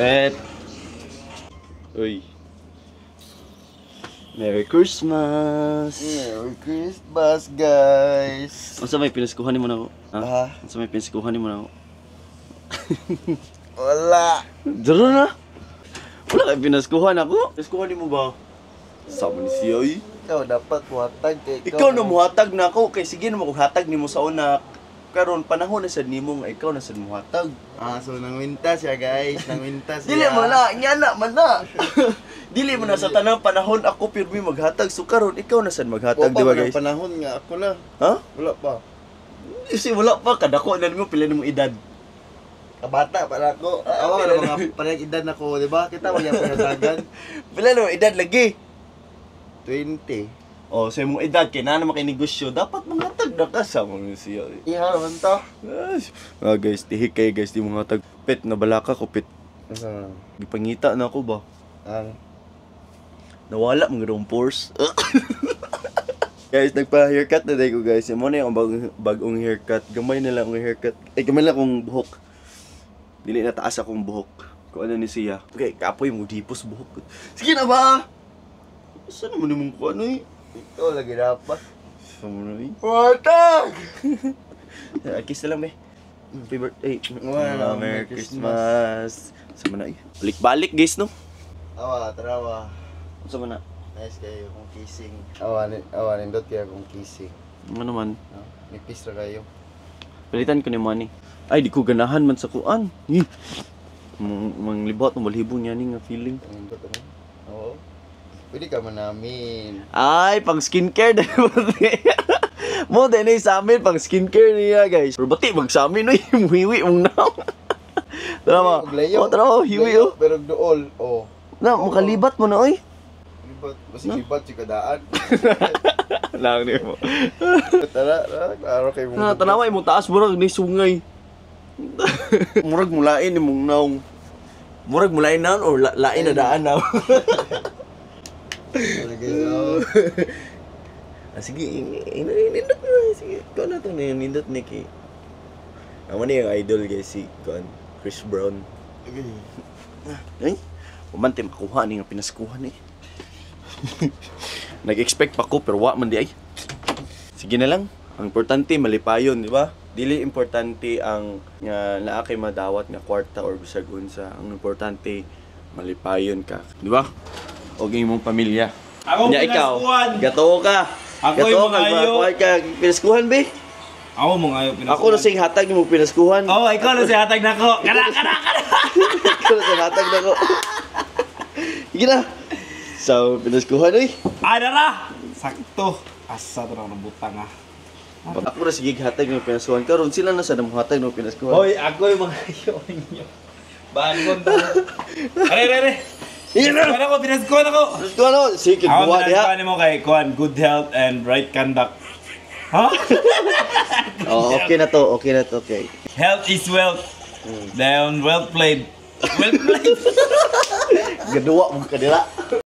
Wait. Uy. Merry Christmas. Merry Christmas, guys. Unsa may pinaskuhan nimo nako? Ha? Ah. Unsa may pinaskuhan nimo nako? Wala. Daro na. Wala kay pinaskuhan ako. Pinaskuhan nimo ba? Sama ni siya oy. Ikaw dapat muhatag kay Ikaw na muhatag na ako kay sige na hatag nimo sa una. Karon panahon na sad nimo nga ikaw na sad muhatag. Ah, so nangwinta siya, guys. Nangwinta siya. Dili mo na, ngana man na. Dili mo na sa tanang panahon ako pirmi maghatag. So karon ikaw na sad maghatag, Wala di ba pa guys? Panahon nga ako na. Ha? Wala pa. Kasi wala pa kadako na nimo, pila nimo edad. Kabata pa na ako. Awa ka na mga parehang edad na ko, di ba? Kita mo yung panatagan. Pila nimo edad lagi? 20. Oh, sa imong edad kay naa na makinegosyo, dapat manghatag na ka sa mga siya. Iha man to. Ah, guys, tihik kayo guys, di mga hatag. Pet, nabalaka ko, pet. Asa man? Gipangita na ako ba? Ang Nawala mga dong pores. Guys, nagpa-haircut na ko guys. Mo na yung bagong haircut. Gamay na lang akong haircut. Eh, gamay lang akong buhok. Dili na taas akong buhok. Kung ano ni siya. Okay, kapoy mo dipos buhok. Sige na ba? Saan naman yung kuha ano eh? Ikaw lagi dapat. Saan mo na eh? Muhatag! Ah, kiss na lang be. Happy birthday. Wala, Ah, Merry Merry Christmas. Saan mo na eh? Balik-balik guys, no? Awa, tarawa. Saan mo na? Nice kayo kung kissing. Awa, awa, nindot kayo kung kissing. Ano naman? No? Nipis ra kayo. Palitan ko ni money. Ay, di ko ganahan man sa kuan. Eh. Mang libot, ang balhibo niya ni nga feeling. Nindot ano? Oo. Pwede ka man namin. Ay, pang skincare na mo. Din ay sa amin, pang skincare niya, guys. Pero bati, mag sa amin, oy. Muhiwi mong naong. Tara mo. Layo. Oh, tara mo, hiwi, oh. Pero dool, oh. Na, makalibat mo na, oy. Libat, basta libat si kadaan. Lang ni mo. Tara, tara, klaro kay mong. Na, tanawa, imong taas, murag ni sungay. Murag mulain imong naong. Murag mulain naon or lain na daan na. Tara, guys, oh. Ah, sige, nindot na. Sige, ikaw na itong nindot ni Ki. Amo ni yung idol guys, si kuan, Chris Brown. Ay, umante makuha ni nga pinaskuhan eh. Nag-expect pa ko pero wa man di ay. Sige na lang. Ang importante malipayon, di ba? Dili importante ang nga naa kay madawat nga kwarta or bisag unsa. Ang importante malipayon ka, di ba? Og imong pamilya. Ako Nya ikaw, pinaskuhan. gatoo ka. Ako'y Gatoo ka, mangayo. makuha ka pinaskuhan be. Ako mo ngayo pinaskuhan. Ako na sing hatag nimo pinaskuhan. Oh, ikaw na si hatag nako. Kana kana kana. Ikaw na sing hatag nako. Sige na. So, pinaskuhan oy. Ah, dara. Sakto. Asa to na butang ah. Ako na sige hatag nimo pinaskuhan karon sila na sa hatag nimo pinaskuhan. Hoy, ako yung mga ayo ninyo. Bangon ta. Are, are, are. Sige na. Pinaskuhan ako, pinaskuhan ako. Pinaskuhan ako. Sige, Ako buwa diha. pinaskuhan mo kay kuan, good health and right conduct. Ha? Oh, okay na to, okay na to, okay. Health is wealth. Then well played. Well played. Gaduwa mo kadira.